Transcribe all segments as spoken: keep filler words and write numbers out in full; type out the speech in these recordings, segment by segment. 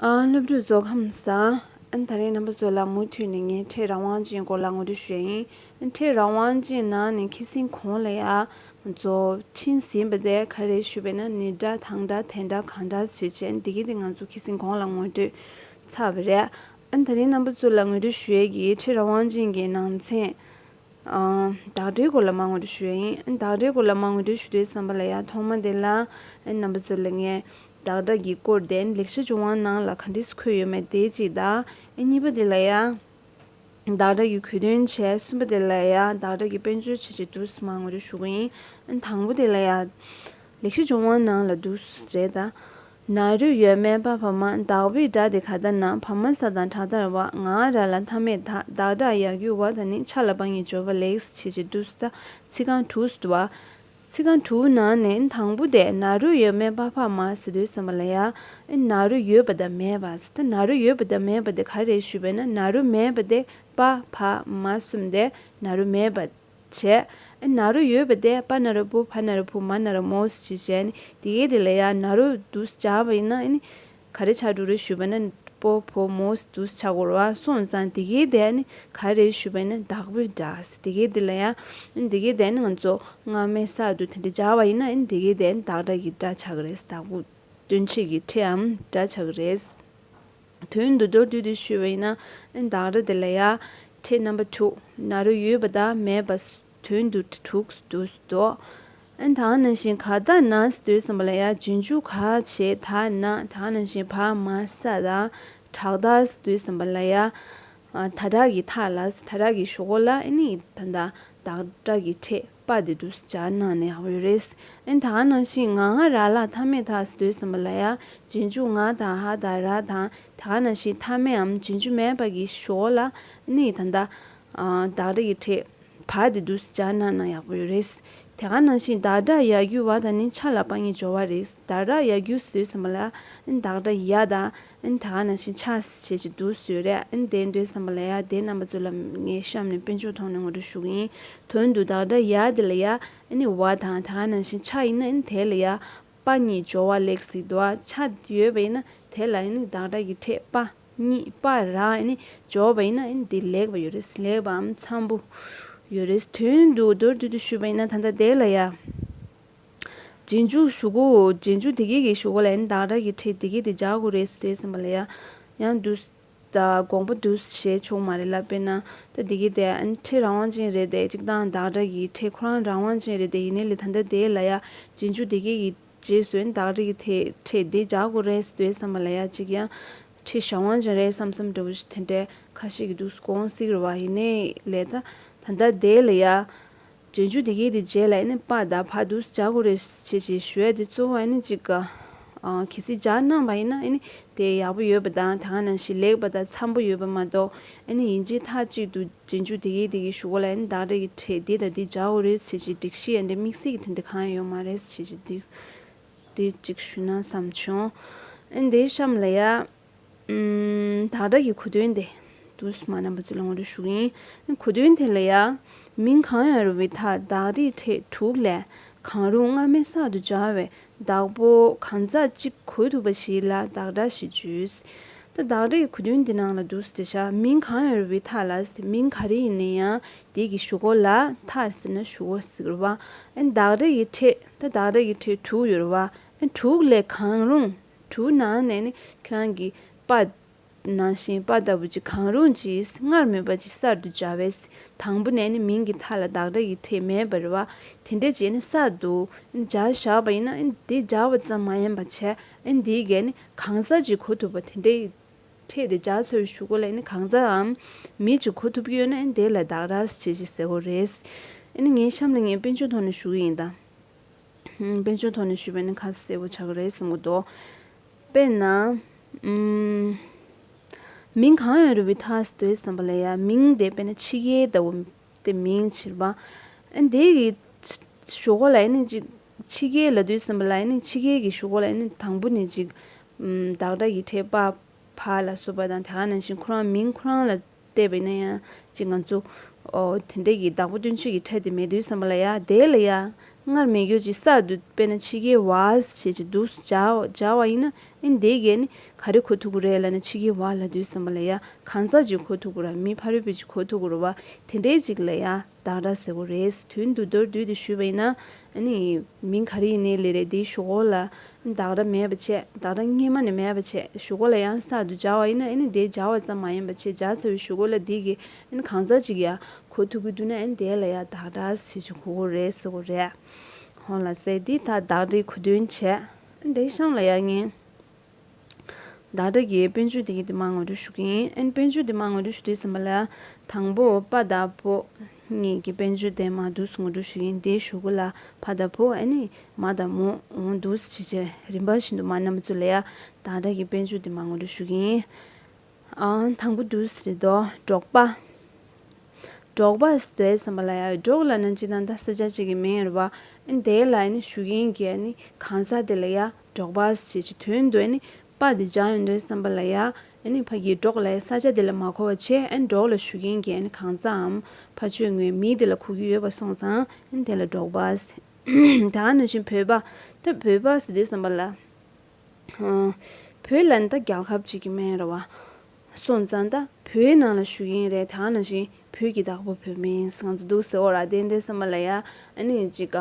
ཨ། སློབ་ཕྲུག་ཚོ་ཁམས་བཟང་། ཨ། དེ་རིང་རྣམ་པ་ཚོ་ལ་མུ་མཐུད་ནས་ངས་ཕྲད་རང་དབང་ཅན་སྐོར་ལ་ངོ་སྤྲོད་ཞུ་ཡ་ཡིན། ཨ། ཕྲད་རང་དབང་ཅན་ནང་ནས་ཁྱི་སེང་གོང་ལ་ཡ་ང་ཚོ་ཁྱིམ་ཟིན་པ་དེ་ག་རེ་ཞུས་པས་ན་ནི་སྒྲ་དང་སྒྲ་དེ་འདྲ་གང་འདྲ་བྱེད་བྱས་འདི་གི་དེ་ང་ཚོ་ཁྱི་སེང་གོང་ལ་ངོ་སྤྲོད་ཚར་བ་རེད། ཨ། དེ་རིང་རྣམ་པ་ཚོ་ལ་ངོ་སྤྲོད་ཞུ་ཡས་ཀྱི་ཕྲད་རང་དབང་ཅན་གྱི་ནང་ཚན། ཨ། བདག་སྒྲའི་སྐོར་ལ་མར་ངོ་སྤྲོད་ཞུ་ཡ་ཡིན། བདག་སྒྲའི་སྐོར་ལ་མར་ངོ་སྤྲོད་ཞུ་དུས་ཙམ་པ་ལ་ཡ་ཐོག་མ་དེ་ལ་རྣམ་པ་ཚོ་ལ་ངས་བདག་སྒྲ་གི་སྐོར་དེ་ལེགས་བཤད་ལྗོན་དབང་ནང་ལ་ག་འདྲས་འཁོད་ཡོད་མེད་དེ་གཅིག་དང་། གཉིས་པ་དེ་ལ་ཡ་བདག་སྒྲ་གི་གོ་དོན་བྱས། གསུམ་པ་དེ་ལ་ཡ་བདག་སྒྲ་གི་དཔལ་འབྱོར་བྱས་བྱས་འདུག་སེ་མར་ངོ་སྤྲོད་ཞུ་གི་ཡིན། དང་པོ་དེ་ལ་ཡ། ལེགས་བཤད་ལྗོན་དབང་ནང་ལ་འདུག་སེ་རེད་ད། ན་རོ་ཡོད་མེད་པ་བ་མ། བདག་པོའི་སྒྲ་དེ་ག་ད་ན། བ་མ་ས་དང་དྲག་མཐར་བ། ང་ར་ལ་མཐའ་མེད་ད། བདག་སྒྲ་ཡར་རྒྱུ་བ་ད་ནི་ཆ་ལ་པ་གཉིས་སྦྱོར་བ་ལེགས་བྱས་བྱས་འདུག་སེ་ད། ཚིག་རྐང་དྲུག་འདུག་བ། ཚིག་རྐང་དྲུག་ནང་ནས་དང་པོ་དེ་ན་རོ་ཡོད་མེད་པ་བ་མ་ཟེར་དུས་ཙམ་པ་ལ་ཡ། ན་རོ་ཡོད་པ་དང་མེད་པ་ཟེར་ད། ན་རོ་ཡོད་པ་དང་མེད་པ་དེ་ག་རེ་ཞུས་པས་ན་ན་རོ་མེད་པ་དེ་པ་བ་མ་གསུམ་དེ་ན་རོ་མེད་པ། བྱས། ཨ། ན་རོ་ཡོད་པ་དེ་པ་ན་རོ་པོ་བ་ན་རོ་བུ་མ་ན་རོ་མོ་ཞེས་བྱས་ནས་དེ་གའི་དེ་ལ་ཡ་ན་རོ་འདུག་སེ་སྦྱར་བ་ཡིན་ན་ཨ་ནི་ག་རེ་ཆགས་འགྲོ་རེད་ཞུས་པ་ན་པོ་བོ་མོ་འདུག་སེ་ཆགས་དགོས་རེད་བ། སོང་ཙང་དེ་གའི་དེ་ཨ་ནི་ག་རེ་ཞུས་པ་ཡིན་ན་བདག་པོའི་སྒྲ། དེ་གའི་དེ་ལ་ཡ་ཨ་ནི་དེ་གའི་དེ་ཨ་ནི་ང་ཚོ་སྔ་མའི་ས་དུ་དེ་འདྲ་སྦྱར་བ་ཡིན་ན་ཨ་ནི་དེ་གའི་དེ་ཨ་ནི་བདག་སྒྲ་གི་སྒྲ་ཆགས་ཀྱི་རེད། བདག་པོ་སྟོན་བྱེད་ཀྱི་ཕྲད་འམ་སྒྲ་ཆགས་ཀྱི་རེད། དོན་དུ་མདོར་བསྡུས་ཏེ་ཞུས་པ་ཡིན་ན། ཨ། བདག་སྒྲ་དེ་ལ་ཡ། ཕྲད་རྣམ་པ་དྲུག་ན་རོ་ཡོད་པ་དང་མེད་པ། དོན་དུ་དྲུག་འདུག་སེ་འདུག་ཨ། ད་ག་ནང་བཞིན་ག་ད་ན་ཟེར་དུས་ཙམ་པ་ལ་ཡ་རྗེས་འཇུག་ག་བྱས་ད་ན། ད་ག་ནང་བཞིན་བ་མ་ས་དང་དྲག་མཐར་ཟེར་དུས་ཙམ་པ་ལ་ཡ། ཨ། ད་དྲག་གི་མཐའ་ལ་ད་དྲག་གི་གཞུག་གུ་ལ་ཨ་ནི་ད་ད་བདག་སྒྲ་གི་ཕྲད། པ་དེ་འདུག་སེ་སྦྱར་གནང་ན་ཡག་པོ་ཡོད་རེད། ཨ་ནི་ད་ག་ནང་བཞིན་ང་ང་ར་ལ་མཐའ་མེད་ད་ཟེར་དུས་ཙམ་པ་ལ་ཡ། རྗེས་འཇུག་ང་དང་ཧ་དང་ར་དང་ད་ག་ནང་བཞིན་མཐའ་མེད་འམ་རྗེས་འཇུག་མེད་པ་གི་གཞུག་གུ་ལ་ནི་ད་ལྟ། ཨ། བདག་སྒྲ་གི་ཕྲད་པ་དེ་འདུག་སེ་སྦྱར་གནང་ན་ཡག་པོ་ཡོད་རེད། དེ་ག་ནང་བཞིན་བདག་སྒྲ་ཡར་རྒྱུ་བ་དང་ནི་ཆ་ལ་པ་གཉིས་སྦྱོར་བ་རེད། བདག་སྒྲ་ཡར་རྒྱུ་ཟེར་དུས་ཙམ་པ་ལ་ནི་བདག་སྒྲ་ཡ་དང་། ཨ་ནི་ད་ག་ནང་བཞིན་ཆ་བྱས་ཅིག་འདུག་སེ་ཡོད་རེད། ཨ་ནི་དེ་འདྲའི་བསམ་པ་ལ་ཡ་དེ་རྣམ་པ་ཚོ་ལ་ངས་གཤམ་ནས་དཔལ་འབྱོར་ཐོག་ནས་ངོ་སྤྲོད་ཞུ་གི་ཡིན། དོན་དུ་བདག་སྒྲ་ཡ་དེ་ལ་ཡ་ཨ་ནི་བ་དང་ད་ག་ནང་བཞིན་ཆ་ཡིན་ན་ཨ་ནི་དེ་ལ་ཡ་པ་གཉིས་སྦྱོར་བ་ལེགས་ཟེར་འདུག་བ། ཆ་ཡོད་པ་ཡིན་ན་དེ་ལ་ཨ་ནི་བདག་སྒྲ་གི་ཕྲད་པ་གཉིས་པ་རང་ཨ་ནི་སྦྱོར་བ་ཡིན་ན་ཨ་ནི་དེ་ལེགས་པ་ཡོད་རེད། ལེགས་པའམ་འཚམ་པོ་ཡོད་རེད། དོན་དུ་མདོར་བསྡུས་ཏེ་ཞུས་པ་ཡིན་ན་ད་ལྟ་དེ་ལ་ཡ། རྗེས་འཇུག་གཞུག་གུ། རྗེས་འཇུག་དེ་གའི་གི་གཞུག་གུ་ལ་ཨ་ནི་བདག་སྒྲ་གི་ཕྲད་དེ་གའི་དེ་སྦྱར་དགོས་རེད་ཟེར་དུས་ཙམ་པ་ལ་ཡ། ཡང་འདུག་ད་དགོངས་པ་འདུག་བཞེས་ཆོག་མ་རེད་ལབ་པས་ན། ད་དེ་གའི་དེ་ཨ་ནི་ཕྲད་རང་དབང་ཅན་རེད་དེ། གཅིག་དང་བདག་སྒྲ་གི་ཕྲད་ཁོ་རང་རང་དབང་ཅན་རེད་དེ། ཡིན་ནའི་ལས་ད་ལྟ་དེ་ལ་ཡ་རྗེས་འཇུག་དེ་གའི་གི་རྗེས་སུ་ཨ་ནི་བདག་སྒྲ་གི་ཕྲད་དེ་སྦྱར་དགོས་རེད་ཟེར་དུས་ཙམ་པ་ལ་ཡ་གཅིག་ཡང་ཕྲད་གཞན་དབང་ཅན་རེད་བསམ་བསམ་འདྲ་བོ་ཞིག་དེ་འདྲའི་ཁ་ཤས་ཀྱི་འདུག་དགོངས་སྲིད་རེད་བ། ཡིན་ནའི་ལས་ད་ད་ལྟ་དེ་ལ་ཡ། རྗེས་འཇུག་དེ་གའི་དེ་རྗེས་ལ་ཨ་ནི་པ་དང་བ་འདུག་སྦྱར་དགོས་རེད་ཅེས་ཅེས་ཞུ་ཡ་དེ་གཙོ་བོ་ཨ་ནི་གཅིག་ག་ཨ། གལ་སྲིད་སྦྱར་གནང་བ་ཡིན་ན་ཨ་ནི་དེ་ཡག་པོ་ཡོད་པ་དང་ད་ག་ནང་བཞིན་ལེགས་པ་དང་འཚམ་པོ་ཡོད་པ་མ་གཏོགས། ཨ་ནི་ཡིན་གཅིག་མཐའ་གཅིག་ཏུ་རྗེས་འཇུག་དེ་གའི་དེ་གི་གཞུག་གུ་ལ་ཨ་ནི་བདག་སྒྲ་གི་ཕྲད་འདི་དང་འདི་སྦྱར་དགོས་རེད་ཅེས་ཅེས་སྒྲིག་གཞི་ཨ་འདྲ་དམིགས་བསལ་གྱི་དེ་འདྲ་གང་ཡང་ཡོད་མ་རེད་ཅེས་ཅེས་འདི་འདི་གཅིག་ཞུས་ན་བསམ་བྱུང་། ཨ་ནི་དེའི་གཤམ་ལ་ཡ། ཨུམ། བདག་སྒྲ་གི་གོ་དོན་དེ་དུས་མ་རྣམ་པ་ཚོ་ལ་ངོ་སྤྲོད་ཞུ་གི་ཡིན། གོ་དོན་དེ་ལ་ཡ། མིང་གང་ཡང་རུང་བའི་མཐར་བདག་སྒྲའི་ཕྲད་དྲུག་ལས་གང་རུང་སྔ་མའི་གསར་དུ་སྦྱར་བའི་བདག་པོ་གང་ཟག་གཅིག་གོ་ཐུབ་པ་ཞིག་ལ་བདག་སྒྲ་ཞེས་བརྗོད། ད་བདག་སྒྲ་གི་གོ་དོན་འདི་ནང་ལ་འདུག་སྟེ་བྱ། མིང་གང་ཡང་རུང་བའི་མཐར་ལ། མིང་ག་རེ་ཡིན་ན་ཡང་དེ་གི་གཞུག་གུ་ལ་མཐར་ཟེར་ན་གཞུག་གུ་ཟེར་བ། ཨ་ནི་བདག་སྒྲ་གི་ཕྲད། ད་བདག་སྒྲ་གི་ཕྲད་དྲུག་ཡོད་རེད་བ། ཨ་ནི་དྲུག་ལས་གང་རུང་། དྲུག་ནང་ནས་ནི་ཁྱེད་རང་གི་པ་ནང་བཞིན་པ་ལྟ་བུ་ཅིག་གང་རུང་ཅིག་སྔར་མེད་པ་ཅིག་གསར་དུ་སྦྱར་བས། དང་པོ་ནས་ནི་མིང་གི་མཐའ་ལ་བདག་སྒྲ་ཡི་ཕྲད་མེད་པ་རེད་བ། དེ་འདྲ་བྱས་ནས་གསར་དུ་སྦྱར་བཞག་པ་ཡིན་ན་དེ་སྦྱར་བ་ཙམ་མ་ཡིན་པ་བྱས། དེའི་གས་ནི་གང་ཟག་ཅིག་གོ་ཐུབ་པ་དེ་འདྲའི་ཕྲད་དེ་སྦྱར་ཚར་བའི་གཞུག་གུ་ལ་ནི་གང་ཟག་གམ་མི་ཅིག་གོ་ཐུབ་ཀྱི་ཡོད་ན་དེ་ལ་བདག་སྒྲ་ཅེས་ཟེར་གྱི་རེད། ཨ་ནི་ངའི་གཤམ་ལ་ངས་དཔལ་འབྱོར་ཐོག་ནས་ཞུ་གི་ཡིན་ད། དཔལ་འབྱོར་ཐོག་ནས་ཞུས་པ་ཡིན་ན་ཁ་གསལ་པོ་ཆགས་ཀྱི་རེད་བསམ་གྱི་འདུག་དཔེར་ན། ཨུམ། མིང་གང་ཡང་རུང་བའི་མཐར་ཟེར་དུས་ཙམ་པ་ལ་ཡ་མིང་དེ་དཔེར་ན་ཕྱི་རྒྱལ་ལྟ་བུ་དེ་མིང་ཕྱིར་བ། ཨ་འདི་གི་གཞུག་གུ་ལ་ཡ་ནི་ཅིག་ཕྱི་རྒྱལ་ལབ་དུས་ཙམ་པ་ལ་ཡ་ནི་ཕྱི་རྒྱལ་གྱི་གཞུག་གུ་ལ་ཡ་ནི་དང་པོ་ནས་ཅིག་ཨུམ། བདག་སྒྲ་ཡི་ཕྲད་པ། ཕ་ལ་སོགས་པ་དང་དེ་ག་ནང་བཞིན་ཁོ་རང་མིང་ཁོ་རང་ལ་བལྟས་པ་ཡིན་ན་ཡང་ཅིག་ང་ཚོ་ཨོ་དེ་འདྲའི་གི་བདག་པོ་སྟོན་བྱེད་ཀྱི་ཕྲད་དེ་མེད་དུས་ཙམ་པ་ལ་ཡ་དེ་ལ་ཡ་ སྔར་མེད་རྒྱུ་ཅིག་གསར་དུ་དཔེར་ན་ཕྱི་རྒྱལ་བ་ཞེས་ཅིག་འདུག་སྦྱར་སྦྱར་བ་ཡིན་ན་ཨེ་ནི་དེ་གས་ནི་ག་རེ་གོ་ཐུབ་ཀྱི་རེད་ལབ་ན། ཕྱི་རྒྱལ་བ་ལབ་དུས་ཙམ་པ་ལ་ཡ་གང་ཟག་ཅིག་གོ་ཐུབ་ཀྱི་རེད། མི་ཕ་རོལ་པོ་ཅིག་གོ་ཐུབ་ཀྱི་རེད་བ། དེ་འདྲའི་ཅིག་ལ་ཡ་བདག་སྒྲ་ཟེར་གྱི་རེད། དོན་དུ་མདོར་བསྡུས་ཏེ་ཞུས་པ་ཡིན་ན་ཨ་ནི་མིང་ག་རེ་ཡིན་ནའི་ལས་རེད། དེའི་གཞུག་གུ་ལ་བདག་སྒྲ་མེད་པ་བྱས། བདག་སྒྲ་སྔ་མ་ནས་མེད་པ་བྱས། གཞུག་གུ་ལ་ཡང་གསར་དུ་སྦྱར་བ་ཡིན་ན་ཨ་ནི་དེ་སྦྱར་བ་ཙམ་མ་ཡིན་པ་བྱས། སྦྱར་ཚར་བའི་གཞུག་གུ་ལ་དེ་གི་ཨ་ནི་གང་ཟག་ཅིག་ཡ་གོ་ཐུབ་ཀྱི་འདུག་ན་ཨ་ནི་དེ་ལ་ཡ་བདག་སྒྲ་ཟེར་ཅིག་གོ་གི་རེད་ཟེར་གྱི་རེད། འོ་ལགས་སེ། འདི་ད་བདག་སྒྲའི་གོ་དོན་བྱས། ཨ་ནི་དེའི་གཤམ་ལ་ཡ་ངས་བདག་སྒྲ་གི་དཔེར་བརྗོད་དེ་གི་དེ་མར་ངོ་སྤྲོད་ཞུ་གི་ཡིན། ཨ་ནི་དཔེར་བརྗོད་དེ་མར་ངོ་སྤྲོད་ཞུ་དུས་ཙམ་པ་ལ་དང་པོ་པ་དང་བུ་གཉིས་ཀྱི་དཔེར་བརྗོད་དེ་མར་འདུག་སེ་ངོ་སྤྲོད་ཞུ་གི་ཡིན། དེའི་གཞུག་གུ་ལ་ཕ་དང་བུ་ཨ་ནི་མ་དང་མོ་འོང་འདུག་སེ་བྱས་བྱས་རིམ་པ་བཞིན་དུ་མར་རྣམ་པ་ཚོ་ལ་ཡ་བདག་སྒྲ་གི་དཔེར་བརྗོད་དེ་མར་ངོ་སྤྲོད་ཞུ་གི་ཡིན། ཨང་། དང་པོ་འདུག་སེ་རེད་དོ། འབྲོག་པ། འབྲོག་པ་ཟེར་དུས་ཙམ་པ་ལ་ཡ། འབྲོག་ལབ་ན་སྤྱིར་བཏང་ད་ས་ཆ་གཅིག་གི་མིང་རེད་བ། ཨ་ནི་དེ་ལ་ཨ་ནི་ཞུ་མཁན་གྱི་ཨ་ནི་གང་ཟག་དེ་ལ་ཡ་འབྲོག་པ་ཟེར་གྱི་དོན་དུ་ཨ་ནི་པ་དེ་སྦྱར་ཡོང་དུས་ཙམ་པ་ལ་ཡ། ཨ་ནི་ཕ་གི་འབྲོག་ལབ་ས་ཆ་དེ་ལ་མ་གོ་བ་བྱས། ཨ་ནི་འབྲོག་ལ་ཞུ་མཁན་གྱི་ཨ་ནི་གང་ཟག་གམ་ཕ་ཆོས་ངོས་མི་དེ་ལ་གོ་གི་ཡོད་པ་སོང་ཙང་ཨ་ནི་དེ་ལ་འབྲོག་པ་ཟེར། ད་ག་ནང་བཞིན་བོད་པ། ད་བོད་པ་ཟེར་དུས་ཙམ་པ་ལ། བོད་ལ་ནི་ད་རྒྱལ་ཁབ་ཅིག་གི་མིང་རེད་བ། སོང་ཙང་ད་བོད་ནང་ལ་བཞུགས་མཁན་རེད། དེ་ག་ནང་བཞིན་བོད་ཀྱི་བདག་པོ་བོད་མིན་ང་ཚོ་འདུག་ཟེར་འོ་ར། དེ་འདྲ་བསམ་པ་ལ་ཡ་ཨ་ནི་ཅིག་ག་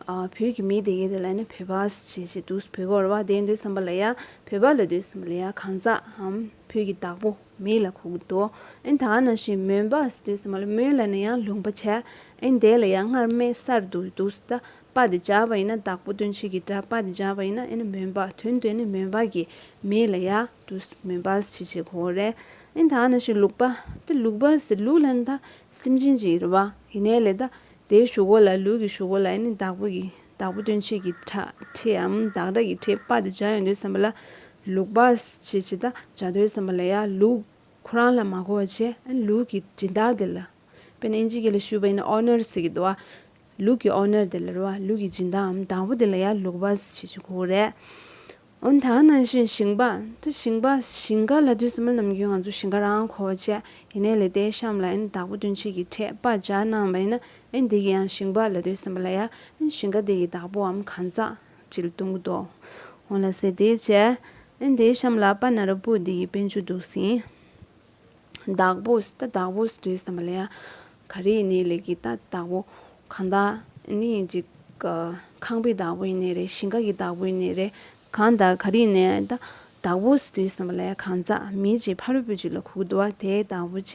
ཨ་བོད་ཀྱི་མི་དེ་གའི་དེ་ལ་ནི་བོད་པ་ཞེས་ཞེས་འདུག་བོད་གོ་རེད་བ། དེ་འདྲ་བསམ་པ་ལ་ཡ་བོད་པ་ལབ་དུས་བསམ་པ་ལ་ཡ་གང་ཟག་གམ་བོད་ཀྱི་བདག་པོ་མི་ལ་གོ་གི་འདུག་ཨ་ནི་དེ་ག་ནང་བཞིན་མོན་པ་ཟེར་དུས་བསམ་པ་ལ་མོན་ལབ་ན་ཡང་ལུང་པ་བྱས། ཨ་ནི་དེ་ལ་ཡ་སྔར་མེད་གསར་དུ་འདུག་ད། པ་དེ་སྦྱར་བ་ཡིན་ན་བདག་པོ་སྟོན་བྱེད་ཀྱི་སྒྲ། པ་དེ་སྦྱར་བ་ཡིན་ན་ཨེ་ནི་མོན་པ། དོན་དུ་ཨེ་ནི་མོན་པ་གི་མི་ལ་ཡ་དུ་མོན་པ་ཞེས་བྱེད་གོ་རེད། ཨེ་ནི་ད་ནང་བཞིན་ལུག་པ། དེ་ལུག་པ་ཟེར་ལུག་ལ་ནི་ད་སེམས་ཅན་ཅིག་རེད་བ། ཡིན་ནའི་ལས་ད་དེའི་གཞུག་གུ་ལ་ལུག་གི་གཞུག་གུ་ལ་ཨེ་ནི་བདག་པོ་གི་བདག་པོ་སྟོན་བྱེད་ཀྱི་ཕྲད་ཕྲད་འམ་བདག་སྒྲ་གི་ཕྲད་པ་དེ་སྦྱར་ཡོང་དུས་ཙམ་པ་ལ་ལུག་པ་ཞེས་བྱེད་ད་སྦྱར་དུས་ཙམ་པ་ལ་ཡ་ལུག་ཁོ་རང་ལ་མ་གོ་བ་བྱས། ཨེ་ནི་ལུག་གི་སྦྱིན་བདག་དེ་ལ། དཔེར་ན་ཨིན་ཇི་སྐད་ལ་ཞུས་པ་ཡིན་ན་ཨོ་ནར་ཟེར་གྱི་འདུག་བ། ལུག་གི་ཨོ་ནར་དེ་ལ་རེད་བ། ལུག་གི་སྦྱིན་བདག་གམ་བདག་པོ་དེ་ལ་ཡང་ལུག་པ་ཞེས་བྱ་གོ་གི་རེད། འོན་ད་ག་ནང་བཞིན་ཞིང་པ། ད་ཞིང་པ་ཞིང་ཁ་ལབ་དུས་ཙམ་པ་ནམ་རྒྱུན་ང་ཚོ་ཞིང་ཁ་རང་གོ་བ་བྱས། ཡིན་ནའི་ལས་དེའི་གཤམ་ལ་ཨེ་ནི་བདག་པོ་སྟོན་བྱེད་ཀྱི་ཕྲད་པ་སྦྱར་གནང་བ་ཡིན་ན་ཨེ་ནི་དེ་གི་ཡང་ཞིང་པ་ལབ་དུས་ཙམ་པ་ལ་ཡང་ཨེ་ནི་ཞིང་ཁ་དེ་གི་བདག་པོའམ་གང་ཟག་ཅིག་ལ་སྟོན་གྱི་འདུག་འོ་ལགས་སེ། དེ་བྱས་ཨེ་ནི་དེའི་གཤམ་ལ་པ་ན་རོ་པུ་དེ་གི་དཔེར་བརྗོད་འདུག་ཟིན། བདག་པོ་ད་བདག་པོ་ཟེར་དུས་ཙམ་པ་ལ་ཡ་ག་རེ་ཡིན་ནའི་ལས་ཀྱི་ད་བདག་པོ་གང་ལྟར་ནི་ཅིག་ཁང་པའི་བདག་པོ་ཡིན་ནའི་རེད། ཞིང་ཁ་གི་བདག་པོ་ཡིན་ནའི་རེད། གང་ལྟར་ག་རེ་ཡིན་ནའི་ད་བདག་པོ་ཟེར་དུས་ཙམ་པ་ལ་ཡ་གང་ཟག་མི་ཅིག་ཕ་རོལ་པོ་ཅིག་ལ་གོ་གི་འདུག་བ། དེའི་བདག་པོ་བྱས།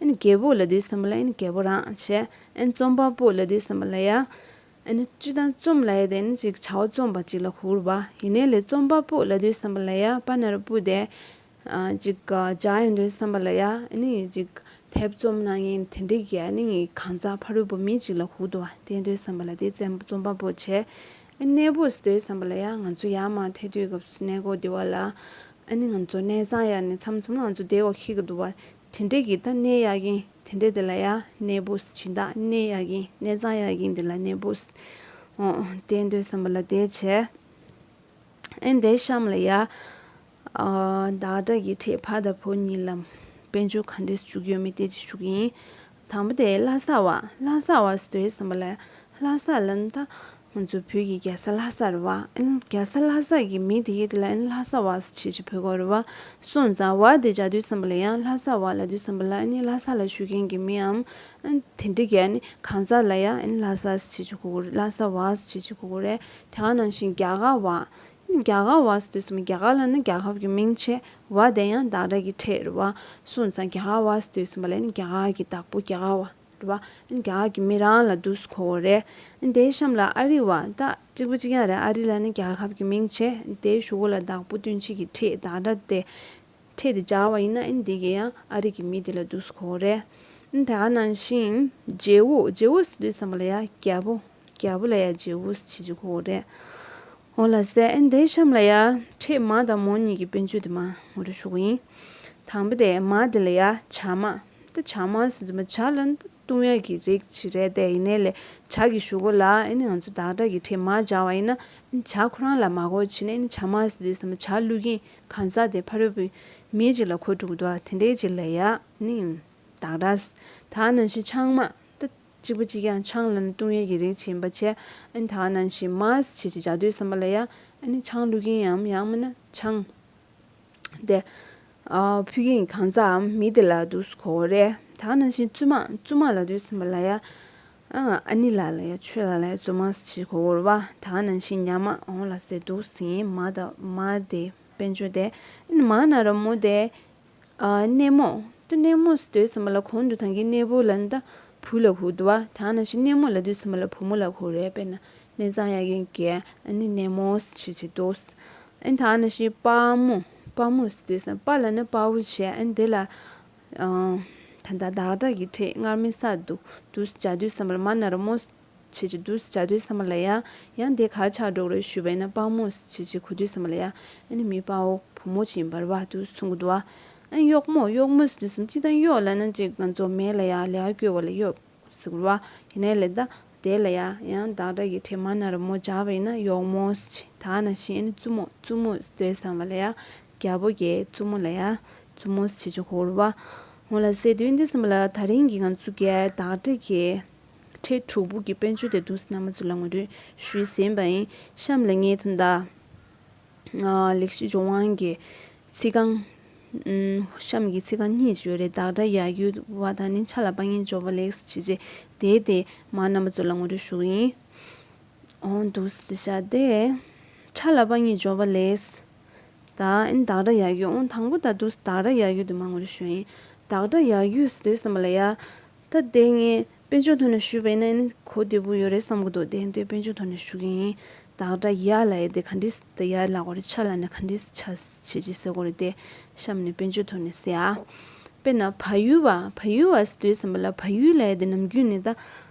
ཨ་ནི་རྒྱལ་པོ་ལབ་དུས་ཙམ་པ་ལ་ཨ་ནི་རྒྱལ་པོ་རང་བྱས། ཨ་ནི་རྩོམ་པ་པོ་ལབ་དུས་ཙམ་པ་ལ་ཡ། ཨ་ནི་སྤྱིར་བཏང་རྩོམ་ལབ་ཡ་དེ་ནི་ཅིག་བྱ་བ་རྩོམ་པ་ཅིག་ལ་གོ་གི་རེད་བ། ཡིན་ནའི་ལས་རྩོམ་པ་པོ་ལབ་དུས་ཙམ་པ་ལ་ཡ་པ་ན་རོ་པུ་དེ། ཨ་ཅིག་སྦྱར་ཡོང་དུས་ཙམ་པ་ལ་ཡ་ཨ་ནི་ཅིག་དེབ་རྩོམ་གནང་མཁན་དེ་འདྲའི་གི་ཨ་ནི་གང་ཟག་ཕ་རོལ་པོ་མི་ཅིག་ལ་གོ་གི་འདུག་བ། དེ་ཡིན་དུས་ཙམ་པ་ལ་དེ་རྩོམ་པ་པོ་བྱས། ཨ་གནས་པོ་ཟེར་དུས་ཙམ་པ་ལ་ཡ་ང་ཚོ་ཡར་མར་ཐད་དུས་སྐབས་སུ་གནས་སྐོར་འདི་བ་ལ་ཨ་ནི་ང་ཚོ་གནས་ཚང་ཡ་ནས་མཚམས་མཚམས་ལ་ང་ཚོ་བསྡད་དགོས་ཀྱི་འདུག་བ། དེ་འདྲའི་གི་ད་གནས་ཡ་གིན་དེ་འདྲའི་དེ་ལ་ཡ་གནས་པོ་ཟེར། སྦྱིན་བདག་གནས་ཡ་གིན་གནས་ཚང་ཡ་གིན་དེ་ལ་གནས་པོ་ཟེར། འོ་དེ་ཡིན་དུས་ཙམ་པ་ལ་དེ་བྱས། ཨེ་འདའི་གཤམ་ལ་ཡ། ཨ་བདག་སྒྲ་གི་ཕྲད་ཕ་དང་བུ་གཉིས་ལ་དཔེར་བརྗོད་ག་འདྲས་བྱུག་ཡོད་མེད་དེ་ཅིག་ཞུ་གི་ཡིན། དང་པོ་དེ་ལྷ་ས་བ། ལྷ་ས་བ་ཟེར་དུས་ཙམ་པ་ལ་ལྷ་ས་ལ་ནི་ད་ང་ཚོ་བོད་ཀྱི་རྒྱལ་ས་ལྷ་ས་རེད་བ། ཨེ་རྒྱལ་ས་ལྷ་ས་གི་མི་དེ་གའི་དེ་ལ་ཨེ་ལྷ་ས་བ་ཟེར་བྱེད་ཅིག་བོད་སྐོར་རེད་བ། སོང་ཙང་བ་དེ་སྦྱར་དུས་ཙམ་པ་ལ་ཡང་ལྷ་ས་བ་ལབ་དུས་ཙམ་པ་ལ་ཨེ་ནི་ལྷ་ས་ལ་བཞུགས་མཁན་གྱི་མིའམ་ཨེ་དེ་འདྲ་གི་ཨེ་ནི་གང་ཟག་ལ་ཡང་ཨེ་ནི་ལྷ་ས་ཟེར་བྱེད་ཅིག་གོ་གི་རེད། ལྷ་ས་བ་ཟེར་བྱེད་ཅིག་གོ་གི་རེད། དེ་ག་ནང་བཞིན་རྒྱ་གར་བ། རྒྱ་གར་བ་ཟེར་དུས་ཙམ་པ་རྒྱ་གར་ལབ་ན་རྒྱལ་ཁབ་ཀྱི་མིང་བྱས། བ་དེ་ཡང་བདག་སྒྲ་གི་ཕྲད་རེད་བ། སོང་ཙང་རྒྱ་གར་བ་ཟེར་དུས་ཙམ་པ་ལ་ནི་རྒྱ་གར་གྱི་བདག་པོ་རྒྱ་གར་བ་རེད་བ། རྒྱ་གར་གྱི་མི་རང་ལ་འདུག་སེ་གོ་གི་རེད། དེའི་གཤམ་ལ་ཨ་རི་བ། ད་གཅིག་པ་གཅིག་རྐྱང་རེད། ཨ་རི་ལབ་ན་རྒྱལ་ཁབ་ཀྱི་མིང་བྱས། དེའི་གཞུག་གུ་ལ་བདག་པོ་སྟོན་བྱེད་ཀྱི་ཕྲད་བདག་སྒྲ་དེ། ཕྲད་དེ་སྦྱར་བ་ཡིན་ན་ཨ་ནི་འདི་གས་ཡང་ཨ་རི་གི་མི་དེ་ལ་འདུག་སེ་གོ་གི་རེད། ཨ་ནི་དེ་ག་ནང་བཞིན་རྗེ་བོ། རྗེ་བོ་ཟེར་དུས་ཙམ་པ་ལ་ཡ་རྒྱལ་པོ། རྒྱལ་པོ་ལ་ཡ་རྗེ་བོ་ཟེར་བྱེད་ཅིག་གོ་གི་རེད། འོ་ལགས་སེ། ཨ་ནི་དེའི་གཤམ་ལ་ཡ་ཕྲད་མ་དང་མོ་གཉིས་ཀྱི་དཔེར་བརྗོད་དེ་མར་ངོ་སྤྲོད་ཞུ་གི་ཡིན། དང་པོ་དེ་མ་དེ་ལ་ཡ་བྱ་མ། ད་བྱ་མ་ཟེར་དུས་མ་བྱ་ལ་ནི་ལྟུང་བའི་གི་རིགས་ཅིག་རེད་དེ། ཡིན་ནའི་ལས་བྱ་གི་གཞུག་གུ་ལ་ཨ་ནི་ང་ཚོ་བདག་སྒྲ་གི་ཕྲད་མ་སྦྱར་བ་ཡིན་ན་ཨ་ནི་བྱ་ཁོ་རང་ལ་མ་གོ་བྱས་ནས་ཨ་ནི་བྱ་མ་ཟེར་དུས་ཙམ་པ་བྱ་བླུག་མཁན་གང་ཟག་དེ་ཕ་རོལ་པོའི་མི་ཅིག་ལ་གོ་འགྲོ་གི་འདུག་བ། དེ་འདྲའི་ཅིག་ལ་ཡ་ཨ་ནི་བདག་སྒྲ། ད་ནང་བཞིན་ཆང་མ། ད་ གཅིག་པ་གཅིག་རྐྱང་ཆང་ལབ་ན་བཏུང་ཡས་ཀྱི་རིགས་ཅིག་ཡིན་པ་བྱས། ཨ་ནི་ད་ག་ནང་བཞིན་མས་བྱས་བྱས་སྦྱར་དུས་ཙམ་པ་ལ་ཡ། ཨ་ནི་ཆང་བླུག་མཁན་ཡམ་ཡང་མིན་ན་ཆང་དེ་ཨ་ཕུལ་མཁན་གྱི་གང་ཟག་གམ་མི་དེ་ལ་འདུག་སེ་གོ་དགོས་རེད། ད་ག་ནང་བཞིན་བཙུན་མ། བཙུན་མ་ལབ་དུས་ཙམ་པ་ལ་ཡ། ཨ་ཨ་ནི་ལགས་ལ་ཡ། ཁྱོད་ལགས་ལ་ཡ་བཙུན་མས་བྱས་གོ་དགོས་རེད་པ། ད་ག་ནང་བཞིན་ཉ་མ། འོང་ལགས་སེ། འདུག་སེ་ཡིན། མ་དང་མ་དེ་དཔེ་བརྗོད་དེ། ཨ་ནི་མ་ན་རོ་མོ་དེ། ཨ་སྣེ་མོ། ད་སྣེ་མོ་ཟེར་དུས་ཙམ་པ་ལ་གོང་དུ་ད་གིན་སྣེ་པོ་ལབ་ན་ད་བུ་ལ་གོ་འདུག་པ། ད་ག་ནང་བཞིན་སྣེ་མོ་ལབ་དུས་ཙམ་པ་ལ་བུ་མོ་ལ་གོ་རེད། དཔེར་ན་སྣེ་གཙང་ཡག་མཁན་གྱི་ཨ་ནི་སྣེ་མོ་ཟེར་བྱས་བྱས་འདུག་ཨ་ནི་ད་ག་ནང་བཞིན་དཔའ་མོ། དཔའ་མོ་ཟེར་དུས་ཙམ་པ་ལབ་ན་དཔའ་བོ་བྱས། ཨ་ནི་དེ་ལ་ཨ་ད་ལྟ་བདག་སྒྲ་གི་ཕྲད་སྔར་མེད་གསར་དུ་འདུག་སེ་སྦྱར་དུས་ཙམ་པ་ལ་མ་ན་རོ་མོ་བྱས་བྱས་འདུག་སེ་སྦྱར་དུས་ཙམ་པ་ལ་ཡ། ཡང་དེ་ག་རེ་ཆགས་འགྲོ་གི་རེད་ཞུས་པ་ཡིན་ན། དཔའ་མོ་བྱས་བྱས་གོ་དུས་ཙམ་པ་ལ་ཡ། ཨ་ནི་མི་དཔའ་བོ་བུ་མོ་ཅིག་ཡིན་པ་རེད་པ། འདུག་སེ་མཚོན་གྱི་འདུག་པ། ཨ་ནི་གཡོག་མོ། གཡོག་མོ་ཟེར་དུས་ཙམ་སྤྱིར་བཏང་གཡོག་ལབ་ན་ཅིག་ང་ཚོ་མེ་ལ་ཡ་ལས་ཀ་བསྐྱོད་པ་ལ་གཡོག་ཟེར་གྱི་རེད་པ། ཡིན་ནའི་ལས་ད་དེ་ལ་ཡ་ཡང་བདག་སྒྲ་གི་ཕྲད་མ་ན་རོ་མོ་སྦྱར་བ་ཡིན་ན་གཡོག་མོ་ཟེར་བྱས། ད་ག་ནང་བཞིན་ཨ་ནི་བཙུན་མོ། བཙུན་མོ་ཟེར་དུས་ཙམ་པ་ལ་ཡ། རྒྱལ་པོ་གི་བཙུན་མོ་ལ་ཡ་བཙུན་མོ་ཟེར་བྱས་བྱས་གོ་དགོས་རེད་པ། འོང་ལགས་སེ། དེ་ཡིན་དུས་ཙམ་པ་ལ་ད་རིང་གི་ང་ཚོ་གི་བདག་སྒྲ་གི་ཕྲད་དྲུག་པོ་གི་དཔེ་བརྗོད་དེ་འདུག་སེ་རྣམ་པ་ཚོ་ལ་ངོ་སྤྲོད་ཞུས་ཟིན་པ་ཡིན། གཤམ་ལ་ངས་ད་ལྟ་ཨ་ལེགས་བཤད་ལྗོན་དབང་གི་ཚིག་རྐང་། ཨམ་གཤམ་གྱི་ཚིག་རྐང་གཉིས་ཡོད་རེད། བདག་སྒྲ་ཡར་རྒྱུ་བ་དང་ནི་ཆ་ལ་པ་ཉིད་སྦྱོར་བ་ལེགས་བྱས་བྱས། དེ་དེ་མར་རྣམ་པ་ཚོ་ལ་ངོ་སྤྲོད་ཞུ་གི་ཡིན། འོང་འདུག་སེ་བྱས་བྱས་དེ། ཆ་ལ་པ་ཉིད་སྦྱོར་བ་ལེགས། ད་ཨ་ནི་བདག་སྒྲ་ཡར་རྒྱུ། འོང་དང་པོ་ད་འདུག་སེ་བདག་སྒྲ་ཡར་རྒྱུ་དེ་མར་ངོ་སྤྲོད་ཞུ་ཡིན། བདག་སྒྲ་ཡར་རྒྱུ་ཟེར་དུས་ཙམ་པ་ལ་ཡ། ད་དེ་ངས་དཔེ་བརྗོད་ཐོག་ནས་ཞུས་པ་ཡིན་ན་ཨ་ནི་གོ་བདེ་པོ་ཡོད་རེད་བསམ་གྱི་འདུག་དེ་འདྲའི་དཔེ་བརྗོད་ཐོག་ནས་ཞུ་གི་ཡིན། བདག་སྒྲ་ཡར་ལབ་ཡས་དེ་ག་འདྲས་ད་ཡར་ལབ་དགོས་རེད། ཆ་ལབ་ན་ག་འདྲས་ཆ་བྱས་བྱས་ཟེར་དགོས་རེད། དེ་གཤམ་ནས་དཔེ་བརྗོད་ཐོག་ནས་ཟེར་ཨ། དཔེར་ན་བལ་ཡུལ་བ། བལ་ཡུལ་བ་ཟེར་དུས་ཙམ་པ་ལ་བལ་ཡུལ་ལབ་ཡས་དེ་ནམ་རྒྱུན་ནས་ད་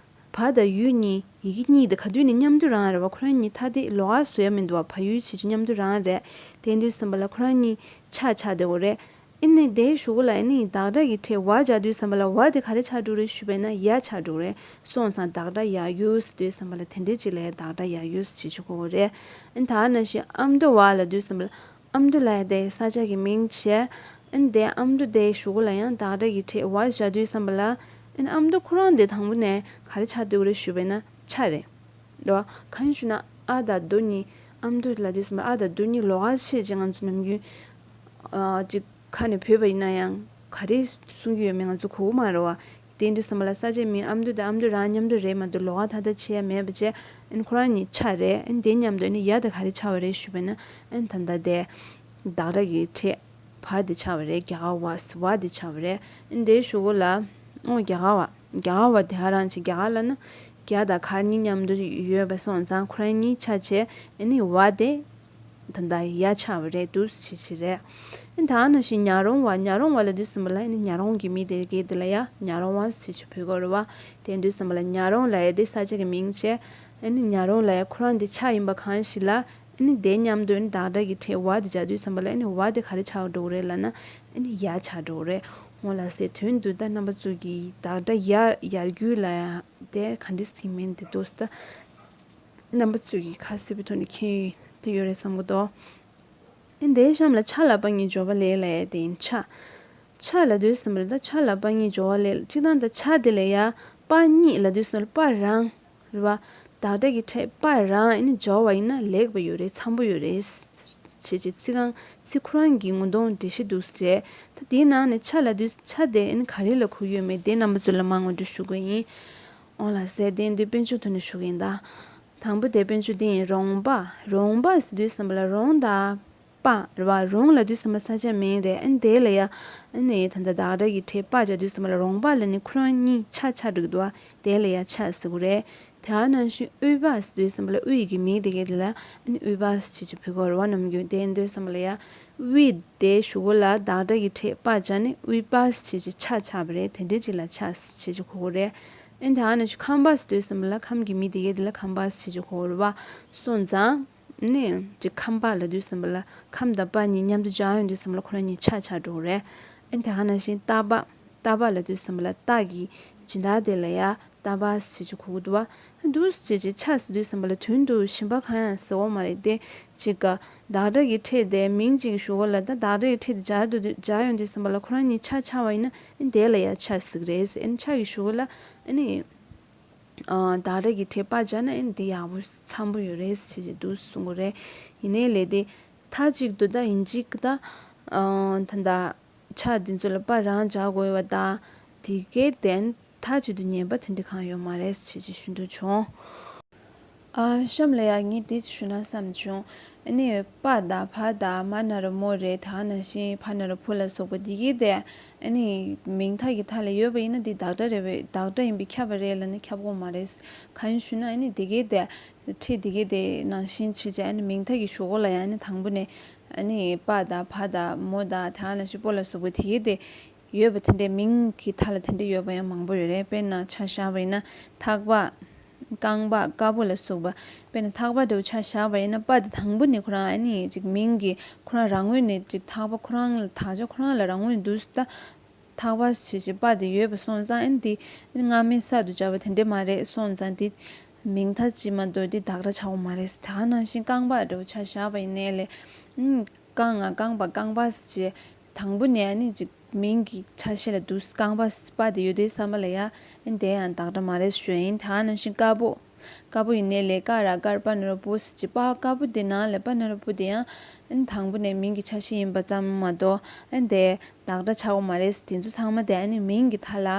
བ་དང་ཡུལ་གཉིས་ཡི་གེ་གཉིས་དེ་ག་དུས་ནས་མཉམ་དུ་རང་རེད་པ། ཁོ་རང་གཉིས་ཐ་དད་ལོགས་ཀ་བཟོ་ཡ་མི་འདུག་པ། བལ་ཡུལ་བྱས་བྱས་མཉམ་དུ་རང་རེད། དེ་ཡིན་དུས་ཙམ་པ་ལ་ཁོ་རང་གཉིས་ཆ་ཆགས་བསྡད་ཡོད་རེད། ཨ་ནི་དེའི་གཞུག་གུ་ལ་ཨ་ནི་བདག་སྒྲ་གི་ཕྲད་བ་སྦྱར་དུས་ཙམ་པ་ལ་བ་དེ་ག་རེ་ཆགས་འགྲོ་རེད་ཞུས་པ་ཡིན་ན་ཡ་ཆགས་འགྲོ་རེད། སོང་ཙང་བདག་སྒྲ་ཡར་རྒྱུ་ཟེར་དུས་ཙམ་པ་ལ་དེ་འདྲའི་ཅིག་ལ་ཡ་བདག་སྒྲ་ཡར་རྒྱུ་ཟེར་བྱེད་ཆོག་གི་རེད། ཨ་ནི་ད་ག་ནང་བཞིན་ཨ་མདོ་བ་ལབ་དུས་ཙམ་པ་ལ་ཨ་མདོ་ལབ་ཡ་དེ་ས་ཆ་གི་མིང་བྱས། ཨ་ནི་དེ་ཨ་མདོ་དེའི་གཞུག་གུ་ལ་ཡང་བདག་སྒྲ་གི་ཕྲད་བ་སྦྱར་དུས་ཙམ་པ་ལ་ཨ་ནི་ཨ་མདོ་ཁོ་རང་དེ་དང་པོ་ནས་ག་རེ་ཆགས་འགྲོ་གི་རེད་ཞུས་པ་ཡིན་ན་ཆ་རེད། རེད་བ། གང་ཞུ་ན་ཨ་དང་མདོ་གཉིས། ཨ་མདོ་ལབ་དུས་ཙམ་པ་ཨ་དང་མདོ་གཉིས་ལོགས་ཀ་བྱས་བྱས་ང་ཚོ་ནམ་རྒྱུན་ཨ་ཅིག་ཁ་ནས་བོས་པ་ཡིན་ན་ཡང་ག་རེ་གསུང་གི་ཡོད་མེད་ང་ཚོ་གོ་གི་མ་རེད་བ། དེ་ཡིན་དུས་ཙམ་པ་ལ་ས་ཆའི་མིང་ཨ་མདོ་དང་ཨ་མདོ་རང་མཉམ་དུ་རེད་མ་གཏོགས་ལོགས་ཀ་ཐ་དད་བྱེད་ཡ་མེད་པ་བྱས། ཨ་ནི་ཁོ་རང་གཉིས་ཆ་རེད། ཨ་ནི་དེ་མཉམ་དུ་ཨ་ནི་ཡ་དེ་ག་རེ་ཆགས་པ་རེད་ཞུས་པ་ཡིན་ན་ཨ་ནི་ད་ལྟ་དེ་བདག་སྒྲ་གི་ཕྲད་བ་དེ་ཆགས་པ་རེད། རྒྱ་གར་བ་ཟེར་བ་དེ་ཆགས་པ་རེད། ཨ་ནི་དེའི་གཞུག་གུ་ལ་ཨོ་རྒྱ་གར་བ། རྒྱ་གར་བ་དེ་ཧ་རང་ཆེ། རྒྱ་གར་ལབ་ན་རྒྱ་དང་གར་གཉིས་མཉམ་དུ་ཡོད་པ་སོང་ཙང་ཁོ་རང་གཉིས་ཆ་བྱས་ཨ་ནི་བ་དེ་ད་ལྟ་ཡ་ཆགས་པ་རེད། འདུག་སེ་བྱས་བྱས་རེད། ཨ་ནི་ད་ག་ནང་བཞིན་ཉ་རོང་བ། ཉ་རོང་བ་ལབ་དུས་ཙམ་པ་ལ་ཨ་ནི་ཉ་རོང་གི་མི་དེ་གས་དེ་ལ་ཡ་ཉ་རོང་བ་ཟེར་བྱས་བོས་ཀྱི་ཡོད་རེད་བ། དེ་ཡིན་དུས་ཙམ་པ་ལ་ཉ་རོང་ལབ་ཡ་དེ་ས་ཆ་གི་མིང་བྱས། ཨ་ནི་ཉ་རོང་ལབ་ཡ་ཁོ་རང་དེ་ཆ་ཡིན་པ་གང་ཞིག་ལ་ཨ་ནི་དེ་མཉམ་དུ་ཨ་ནི་བདག་སྒྲ་གི་ཕྲད་བ་དེ་སྦྱར་དུས་ཙམ་པ་ལ་ཨ་ནི་བ་དེ་ག་རེ་ཆགས་འགྲོ་གི་རེད་ལབ་ན་ཨ་ནི་ཡ་ཆགས་འགྲོ་གི་རེད། འོང་ལགས་སེ། དོན་དུ་ད་རྣམ་པ་ཚོ་གིས་བདག་སྒྲ་ཡར་ཡར་རྒྱུ་ལབ་ཡ་དེ་ག་འདྲས་ཟེར་མིན་དེ་འདུག་སེ་ད་རྣམ་པ་ཚོ་གིས་ཁ་གསལ་པོའི་ཐོག་ནས་མཁྱེན་ཡོད་དེ་ཡོད་རེད་བསམ་གྱི་འདུག་ཨ་ནི་དེའི་གཤམ་ལ་ཆ་ལ་པ་ཉིད་སྦྱོར་བ་ལས་ལབ་ཡ་དེ་ཡིན། ཆ། ཆ་ལབ་དུས་ཙམ་པ་ལ་ད་ཆ་ལ་པ་ཉིད་སྦྱོར་བ་ལས། སྤྱིར་བཏང་ད་ཆ་དེ་ལ་ཡ་པ་ཉིད་ལབ་དུས་ཙམ་པ་ལ་པ་རང་རེད་བ། བདག་སྒྲ་གི་ཕྲད་པ་རང་ཨ་ནི་སྦྱོར་བ་ཡིན་ན་ལེགས་པ་ཡོད་རེད། འཚམ་པོ་ཡོད་རེད། བྱས་བྱས་ཚིག་རྐང་ཚིག་ཁོ་རང་གི་ངོ་གདོང་འགྲེལ་བཤད་འདུག་སེ་རེད། ད་དེའི་ནང་ནས་ཆ་ལབ་དུས་ཆ་དེ་ཨ་ནི་ག་རེ་ལ་གོ་ཡོད་མེད་དེ་རྣམ་པ་ཚོ་ལ་མར་ངོ་སྤྲོད་ཞུ་དགོས་ཡིན། འོང་ལགས་སེ། དེ་འདི་དཔེ་བརྗོད་ཐོག་ནས་ཞུ་གི་ཡིན་ད། དང་པོ་དེ་དཔེ་བརྗོད་འདི་ཡིན། རོང་པ། རོང་པ་ཟེར་དུས་ཙམ་པ་ལ་རོང་དང་པ་རེད་བ། རོང་ལབ་དུས་ཙམ་པ་ས་ཆ་མིང་རེད། ཨ་ནི་དེ་ལ་ཡ་ཨ་ནི་ད་ལྟ་བདག་སྒྲ་གི་ཕྲད་པ་སྦྱར་དུས་ཙམ་པ་ལ་རོང་པ་ལབ་ནི་ཁོ་རང་གཉིས་ཆ་ཆགས་འགྲོ་གི་འདུག་བ། དེ་ལ་ཡ་ཆ་ཟེར་གི་རེད། དེ་ནང་བཞིན་དབུས་པ་ཟེར་དུས་ཙམ་པ་ལ་དབུས་ཀྱི་མིང་དེ་གའི་དེ་ལ་ཨ་ནི་དབུས་པ་ཟེར་བྱས་བྱས་བོད་སྐད་རེད་བ། ནམ་རྒྱུན་དེ་ཡིན་དུས་ཙམ་པ་ལ་ཡ་དབུས་དེ་གཞུག་གུ་ལ་བདག་སྒྲ་གི་ཕྲད་པ་སྦྱར་ནས་དབུས་པ་ཟེར་བྱས་བྱས་ཆ་ཆགས་པ་རེད། དེ་འདྲའི་ཅིག་ལ་ཆ་ཟེར་བྱས་བྱས་གོ་གི་རེད། ཨ་ནི་དེ་ནང་བཞིན་ཁམས་པ་ཟེར་དུས་ཙམ་པ་ལ་ཁམས་ཀྱི་མིང་དེ་གའི་དེ་ལ་ཁམས་པ་ཟེར་བྱས་བྱས་གོ་གི་རེད་བ། སོང་ཙང་ནི་ཅིག་ཁམས་པ་ལབ་དུས་ཙམ་པ་ལ་ཁམས་དང་པ་གཉིས་མཉམ་དུ་སྦྱར་ཡོང་དུས་ཙམ་པ་ལ་ཁོ་རང་གཉིས་ཆ་ཆགས་འགྲོ་གི་རེད། ཨ་ནི་དེ་ནང་བཞིན་རྟ་པ། རྟ་པ་ལབ་དུས་ཙམ་པ་ལ་རྟ་གི་སྦྱིན་བདག་དེ་ལ་ཡ་རྟ་པ་ཟེར་བྱས་བྱས་གོ་གི་འདུག་བ། འདུག་སེ་བྱས་བྱས་ཆ་ཟེར་དུས་ཙམ་པ་ལ་དོན་དུ་གཞན་པ་གང་ཡང་ཟེར་བ་མ་རེད་དེ། ཅིག་ག་བདག་སྒྲ་གི་ཕྲད་དེ་མིང་གཅིག་གི་གཞུག་གུ་ལ་ད་བདག་སྒྲ་གི་ཕྲད་དེ་སྦྱར་དུ་སྦྱར་ཡོང་དུས་ཙམ་པ་ལ་ཁོ་རང་གཉིས་ཆ་ཆགས་པ་ཡིན་ན་ཨ་ནི་དེ་ལ་ཡ་ཆ་ཟེར་གི་རེད། ཨ་ནི་ཆ་གི་གཞུག་གུ་ལ་ཨ་ནི་ བདག་སྒྲ་གི་ཕྲད་པ་སྦྱར་ན་ཨེ་འདི་ཡག་པོ་འཚམ་པོ་ཡོད་རེད་ཟེར་བྱས་འདུག་གསུང་གི་རེད། ཡིན་ནའི་ལས་དེ་མཐའ་གཅིག་ཏུ་ད་ཡིན་གཅིག་ད་ད་ད་ཕྱག་འདི་ཚོ་ལ་པ་རང་སྦྱར་དགོས་པ་ད་དེ་གའི་དོན་མཐའ་གཅིག་ཏུ་ཉན་པ་དེ་འདྲ་གང་ཡོད་མ་རེད་ཟེར་བྱས་ཞུ་འདོད་བྱུང་། ཨ་གཤམ་ལ་ཡ་ངས་འདི་ཞུ་ན་བསམ་བྱུང་། ཨ་ནི་པ་དང་བ་དང་མ་ན་རོ་མོ་རེད། ད་ནང་བཞིན་ཕ་ན་རོ་བུ་ལ་སོགས་པ་འདི་གའི་དེ་ཨ་ནི་མིང་མཐའ་གི་མཐའ་ལ་ཡོད་པ་ཡིན་ན་འདི་བདག་སྒྲ་རེད་པས། བདག་སྒྲ་ཡིན་པས་ཁྱབ་པ་རེད་ལབ་ན་ཁྱབ་ཀྱི་ཡོད་མ་རེད། གང་ཡིན་ཞུ་ན་ཨ་ནི་འདི་གའི་དེ་ཕྲད་འདི་གའི་དེ་ནང་བཞིན་བྱས་བྱས་ཨ་ནི་མིང་མཐའ་གི་གཞུག་གུ་ལ་ཡང་ཨ་ནི་དང་པོ་ནས་ཨ་ནི་པ་དང་བ་དང་མོ་དང་ད་ནང་བཞིན་པོ་ལ་སོགས་པ་འདི་གའི་དེ་ཡོད་པ་དེ་འདྲའི་མིང་གི་མཐའ་ལ་དེ་འདྲ་ཡོད་པ་ཡང་མང་པོ་ཡོད་རེད། དཔེར་ན་ཆ་བཞག་པ་ཡིན་ན་ཐག་པ། རྐང་པ། དཀར་པོ་ལ་སོགས་པ། དཔེར་ན་ཐག་པ་འདྲ་བོ་ཆ་བཞག་པ་ཡིན་ན་པ་དེ་དང་པོ་ནས་ཁོ་རང་ཨ་ནི་ཅིག་མིང་གི་ཁོ་རང་རང་ངོས་ནས་ཅིག་ཐག་པ་ཁོ་རང་ལ་དག་ཆ་ཁོ་རང་ལ་རང་ངོས་ནས་འདུག་ད། ཐག་པ་ཞེས་བྱས་པ་དེ་ཡོད་པ་སོང་ཙང་ཨ་ནི་དེ་སྔ་མའི་གསར་དུ་སྦྱར་བ་དེ་འདྲ་མ་རེད། སོང་ཙང་དེ་མིང་མཐའ་ཅིག་མ་གཏོགས་དེ་བདག་སྒྲ་ཆགས་ཀྱི་མ་རེད། ད་ནང་བཞིན་རྐང་པ་འདྲ་བོ་ཆ་བཞག་པ་ཡིན་ནའི་ལས་ཨ་རྐང་ང་རྐང་པ་རྐང་པ་ཞེས་བྱས་དང་པོ་ནས་ཨ་ནི་ཅིག་མིང་གི་ཆ་ཤས་ལ་འདུག་རྐང་པ་པ་དེ་ཡོད་དུས་ཙམ་པ་ལ་ཡ་ཨ་ནི་དེ་ཡང་བདག་སྒྲ་མ་རེད་ཞུ་ཡ་ཡིན། ད་ནང་བཞིན་དཀར་པོ། དཀར་པོ་ཡིན་ནའི་ལས་ཀ་ར་དཀར་པ་ན་རོ་པོ་ཞེས་བྱས་པ་དཀར་པོ་དེ་ནང་ལ་པ་ན་རོ་པོ་དེ་ཡང་ཨ་ནི་དང་པོ་ནས་མིང་གི་ཆ་ཤས་ཡིན་པ་ཙམ་མ་གཏོགས་ཨ་ནི་དེ་བདག་སྒྲ་ཆགས་ཀྱི་མ་རེད། དེ་ཚོ་ཚང་མ་དེ་ཨ་ནི་མིང་གི་མཐའ་ལ་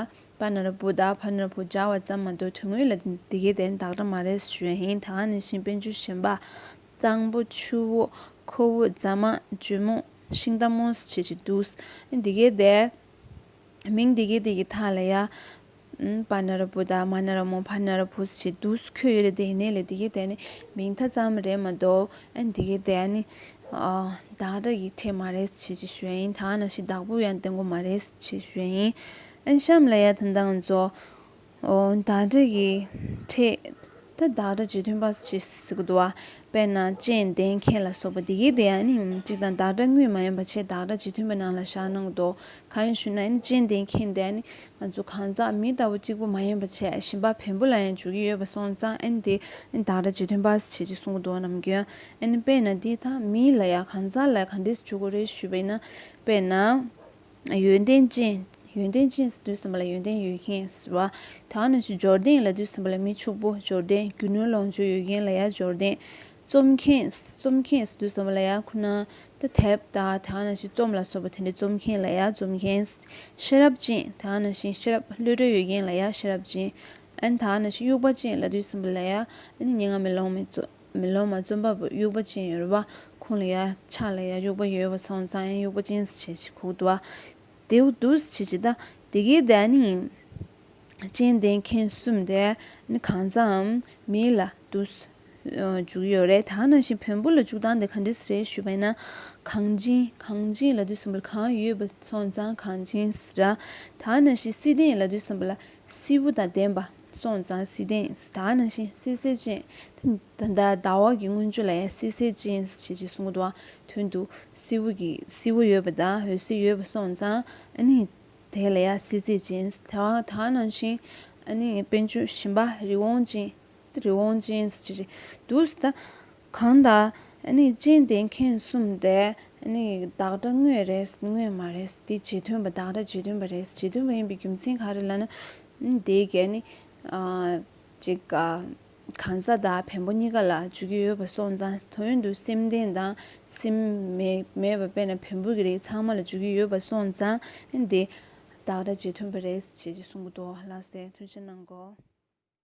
པ་ན་རོ་པོ་དང་བ་ན་རོ་བུ་སྦྱར་བ་ཙམ་མ་གཏོགས་དོན་དངོས་ལ་དེ་གའི་དེ་བདག་སྒྲ་མ་རེད་ཞུ་ཡ་ཡིན། ད་ནི་བཞིན་དཔལ་འབྱོར་གཞན་པ། གཙང་པོ། ཆུ་བོ། ཁོ་བོ། རྫ་མ། ཇོ་མོ། ཤིང་རྟ་མོ་ཞེས་བྱས་འདུག་འདི་གའི་དེ་མིང་འདི་གའི་དེ་གི་མཐའ་ལ་ཡ། ཨུམ། པ་ན་རོ་པོ་དང་མ་ན་རོ་མོ་བ་ན་རོ་བུ་ཞེས་འདུག་ཁོད་ཡོད་རེད། དེ་ཡིན་ནའི་ལས་འདི་གའི་དེ་ནི་མིང་མཐའ་ཙམ་རེད་མ་གཏོགས་ཨ་འདི་གའི་དེ་ནི་ཨ་བདག་སྒྲ་གི་ཕྲད་མ་རེད་ཞེས་བྱས་ཞུ་ཡ་ཡིན། ད་ནང་བཞིན་བདག་པོ་ཡང་བསྟན་གྱི་མ་རེད་ཞེས་ཞུ་ཡ་ཡིན། ཨ་གཤམ་ལ་ཡ་ད་ལྟ་ང་ཚོ་ཨོ་བདག་སྒྲ་གི་ཕྲད། ད་བདག་སྒྲ་རྗེས་མཐུན་པ་ཞེས་ཟེར་གྱི་འདུག་བ། དཔེར་ན་ཅན་ལྡན་མཁན་ལ་སོགས་པ་འདི་གའི་དེ་ཡང་ནི་གཅིག་དང་བདག་སྒྲ་དངོས་མ་ཡིན་པ་བྱས་བདག་སྒྲ་རྗེས་མཐུན་པའི་ནང་ལ་བཞག་གནང་གི་འདུག་གང་ཡིན་ཞུ་ན་ཨ་ནི་ཅན་ལྡན་མཁན་དེ་ཨ་ནི་ང་ཚོ་གང་ཟག་མི་ལྟ་བུ་གཅིག་པུ་མ་ཡིན་པ་བྱས་གཞན་པ་བེམ་པོ་ལ་ཡང་འཇུག་གི་ཡོད་པ་སོང་ཙང་ཨ་ནི་དེ་ཨ་ནི་བདག་སྒྲ་རྗེས་མཐུན་པ་ཞེས་ཅིག་གསུང་གི་འདུག་ནམ་རྒྱུན་ཨ་ནི་དཔེར་ན་འདི་དང་མི་ལ་ཡང་གང་ཟག་ལ་གང་འདྲས་འཇུག་དགོས་རེད་ཞུས་པ་ཡིན་ན་དཔེར་ན། ཡོན་ཏན་ཅན། ཡོན་ཏན་ཅན་ཟེར་དུས་ཙམ་པ་ལ་ཡོན་ཏན་ཡོད་མཁན་ཟེར་བ། དེ་ནང་བཞིན་འབྱོར་ལྡན་ལབ་དུས་ཙམ་པ་ལ་མི་ཕྱུག་པོ་འབྱོར་ལྡན། རྒྱུ་ནོར་ལོངས་སྤྱོད་ཡོད་མཁན་ལ་ཡང་འབྱོར་ལྡན། རྩོམ་མཁན། རྩོམ་མཁན་ཟེར་དུས་ཙམ་པ་ལ་ཡང་ཁོ་ན་ད་དེབ་དང་དེ་ནང་བཞིན་རྩོམ་ལ་སོགས་པ་དེ་འདྲའི་རྩོམ་མཁན་ལ་ཡང་རྩོམ་མཁན། ཤེས་རབ་ཅན། དེ་ནང་བཞིན་ཤེས་རབ་བློ་གྲོས་ཡོད་མཁན་ལ་ཡང་ཤེས་རབ་ཅན། ཨ་ནི་དེ་ནང་བཞིན་དབྱུག་པ་ཅན་ལབ་དུས་ཙམ་པ་ལ་ཡང་ཨ་ནི་སྙན་ངག་མེ་ལོང་མའི་རྩོམ། མེ་ལོང་མ་རྩོམ་པ་པོ་དབྱུག་པ་ཅན་ཡོད་རེད་བ། ཁོང་ལ་ཡ་ཕྱག་ལ་ཡ་དབྱུག་པ་ཡོད་པ་སོང་ཙང་ཡང་དབྱུག་པ་ཅན་ཞེས་ཞིག་གོ་འདུག་བ། དེའུ་འདུག་ཞེས་ཞིག་ད་དེ་གའི་དེ་ནི་ཅན་ལྡན་མཁན་གསུམ་དེ་ནི་གང་ཟག་མི་ལ་འདུག་འཇུག་ཡོད་རེད། དེ་ནང་བཞིན་བོན་པོ་ལ་འཇུག་སྟངས་དེ་ག་འདྲས་རེད་ཞུས་པ་ཡིན་ན། གངས་ཅན། གངས་ཅན་ལབ་དུས་ཙམ་པར་གངས་ཡོད་པ་སོང་ཙང་གངས་ཅན་ཟེར། དེ་ནང་བཞིན་བསིལ་ལྡན་ལབ་དུས་ཙམ་པ་ལ། བསིལ་བ་དང་ལྡན་པ་སོང་ཙང་བསིལ་ལྡན། དེ་ནང་བཞིན་བསིལ་ཟེར་ཅན། ད་ལྟ་ཟླ་བ་གི་སྔོན་འཇུག་ལ་ཡང་བསིལ་ཟེར་ཅན་ཞེས་ཅིག་གསུང་གི་འདུག་དོན་དུ་བསིལ་བ་གི་བསིལ་བ་ཡོད་པ་དང་འོད་ཟེར་ཡོད་པ་སོང་ཙང་ཨ་ནི་དེ་ལ་ཡང་བསིལ་ཟེར་ཅན། དེ་དེ་ནང་བཞིན་ཨ་ནི་དཔལ་འབྱོར་ཞིམ་པ་རི་བོང་ཅན། དེ་རི་བོང་ཅན་ཞེས་ཅིག་འདུག་ད། གང་ལྟར་ཨ་ནི་ཅན་ལྡན་མཁན་གསུམ་དེ་ཨ་ནི་བདག་སྒྲ་དངོས་རེད་དངོས་མ་རེད། དེ་རྗེས་མཐུན་པ་བདག་སྒྲ་རྗེས་མཐུན་པ་རེད། རྗེས་མཐུན་པ་ཡིན་པའི་རྒྱུ་མཚན་ག་རེ་ལབ་ན། ཨ་ནི་དེ་གས་ནི་ཨ་ཅིག་ཨ་གང་ཟག་དང་བེམ་པོ་གཉིས་ཀ་ལ་འཇུག་གི་ཡོད་པ་སོང་ཙང་དོན་དུ་སེམས་ལྡན་དང་སེམས་མེད་མེད་པ་དཔེར་ན་བེམ་པོ་གི་རིགས་ཚང་མ་ལ་འཇུག་གི་ཡོད་པ་སོང་ཙང་ཨ་ནི་དེ་བདག་སྒྲ་རྗེས་མཐུན་པ་རེད་ཅེས་ཅིག་གསུང་གི་འདུག་ལགས་སེ་ཐུགས་རྗེ་གནང་གོ།